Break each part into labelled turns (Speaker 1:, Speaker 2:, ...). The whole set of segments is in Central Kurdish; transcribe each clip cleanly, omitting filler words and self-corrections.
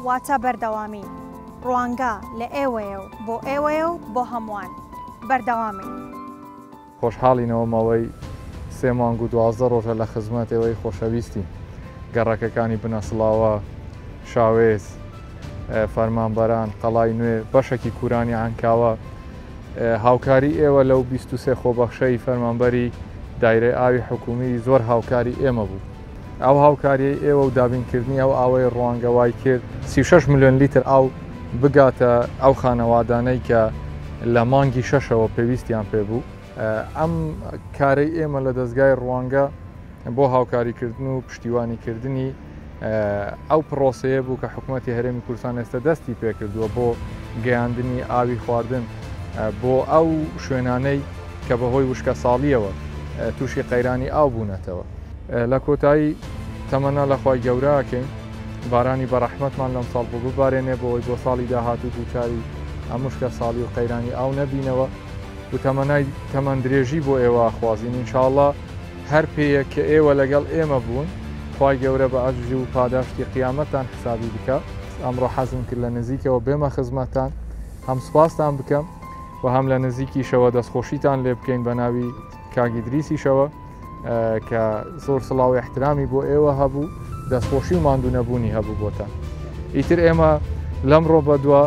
Speaker 1: واتە بەردەوامی. ڕوانگە لە ئێوەیە و بۆ ئێوەیە و بۆ هەمووان. بەردەوامین.
Speaker 2: خۆشحاڵینەوە ماوەی سێ مانگ و 12 ڕۆژە لە خزمەت ئێوەی خۆشەویستین. گەڕەکەکانی بنەسڵاوە، شاوێس، فەرمانبەران، قەڵای نوێ، بەشەکی کورانی عەنکاوە. هاوکاری ئێوە لەو 23 خۆبەخشەی فەرمانبەری دایرەی ئاوی حکومی زۆر هاوکاری ئێمە بوو. ئەو هاوکاریەی ئێوە و دابینکردنی ئەو ئاوەی ڕوانگە وای کرد 36 ملیۆن لیتر ئاو بگاتە ئەو خانەوادانەی کە لە مانگی شەشەوە پێویستیان پێ بوو. ئەم کارەی ئێمە لە دەزگای ڕوانگە بۆ هاوکاریکردن و پشتیوانیکردنی ئەو پرۆسەیە بوو کە حکوومەتی هەرێمی کوردستان ئێستا دەستی پێکردووە بۆ گەیاندنی ئاوی خواردن بۆ ئەو شوێنانەی کە بەهۆی وشکە ساڵیەوە تووشی قەیرانی ئاو بوونەتەوە. لە کۆتایی تەمەنا لە خوای گەورە ئەکەین بارانی بەڕەحمەتمان لەم ساڵ بۆ ببارێنێ بۆ ئەوەی بۆ ساڵی داهاتوو دووچاری ئەم وشکە ساڵی و قەیرانی ئاو نەبینەوە و تەمەنای تەمەن درێژی بۆ ئێوە ئەخوازین ان شاء اللە هەر پێیەک کە ئێوە لەگەڵ ئێمە بوون خوای گەورە بە ئەجر و پاداشتی قیامەتتان حسابی بکا. ئەمڕۆ حەزم کرد لە نزیکەوە بێمە خزمەتتان هەم سوپاستان بکەم و هەم لە نزیکیشەوە دەستخۆشیتان لێ بکەین بە ناوی کاک ئیدریسیشەوە کە زۆر سڵاو احترامی بۆ ئێوە هەبوو دەستخۆشی و ماندوو نەبوونی هەبوو بۆتان ئیتر ئێمە لەمڕۆ بەدوا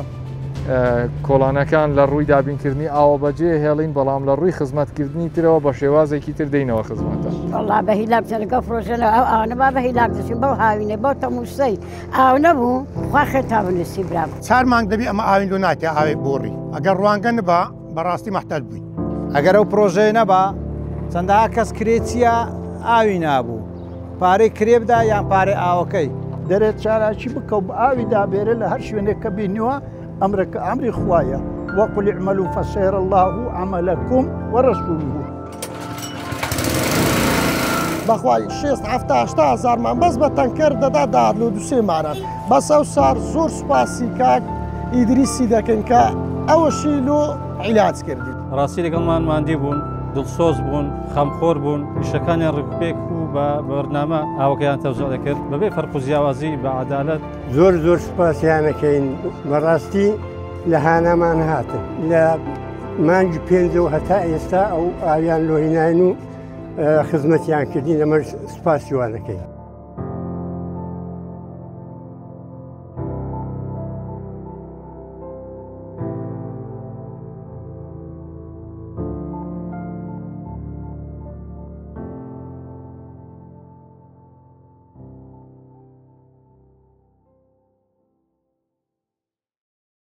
Speaker 2: کۆڵانەکان لە ڕووی دابینکردنی ئاوە بەجێ هێڵین بەڵام لە ڕووی خزمەتکردنی ترەوە بە شێوازێکی تر دەینەوە خزمەتە
Speaker 3: وەڵا بە هیلاک جەرگە فرۆژەنە ئەو ئاوانە با بە هیلاک دەچین بەو هاوینە بەو تەمووسەی ئاو نەبوو خوا خێرتا بنووسی برام.
Speaker 4: چار مانگ دەبی ئەمە ئاوین لۆ ناتێ ئاوێ بۆڕی ئەگەر ڕوانگە نبا بەڕاستی مەحتاج بووین.
Speaker 5: ئەگەر ئەو پرۆژەیە نەبا چەندەها کەس کرێچیە ئاوی نابوو پارەی کرێ بدا یان پارەی ئاوەکەی.
Speaker 6: دەرێ چالاکی بکە و ئاوی دابێرە لە هەر شوێنێک کە بینیوە ئەمرەکە ئەمری خوایە وقل اعملوا فسيرى الله عملكم ورسوله.
Speaker 7: بەخوای شێست حەفتا هەشتا هەزارمان بەس بە تەنکەر دەدا داهات لۆ دوسێ مانان بەس ئەو سار زۆر سوپاسی کاک ئیدریسی دەکەین کە ئەوەشی لۆ عیلاج کردین.
Speaker 8: ڕاستی لەگەڵمان ماندی بوون، دڵسۆز بوون، خەمخۆر بوون، ئیشەکانیان ڕێکوپێک و بە بەرنامە ئاوەکەیان تەوزیع دەکرد بەبێ فەرق و جیاوازی بە عەدالەت.
Speaker 9: زۆر زۆر سوپاسیان ئەکەین بەڕاستی لە هانامان هاتن لە مانگی پێنجەوە هەتا ئێستا ئەو ئاویان لۆ هیناین و خزمەتیان کردین لەمەش سوپاسی وان دەکەین.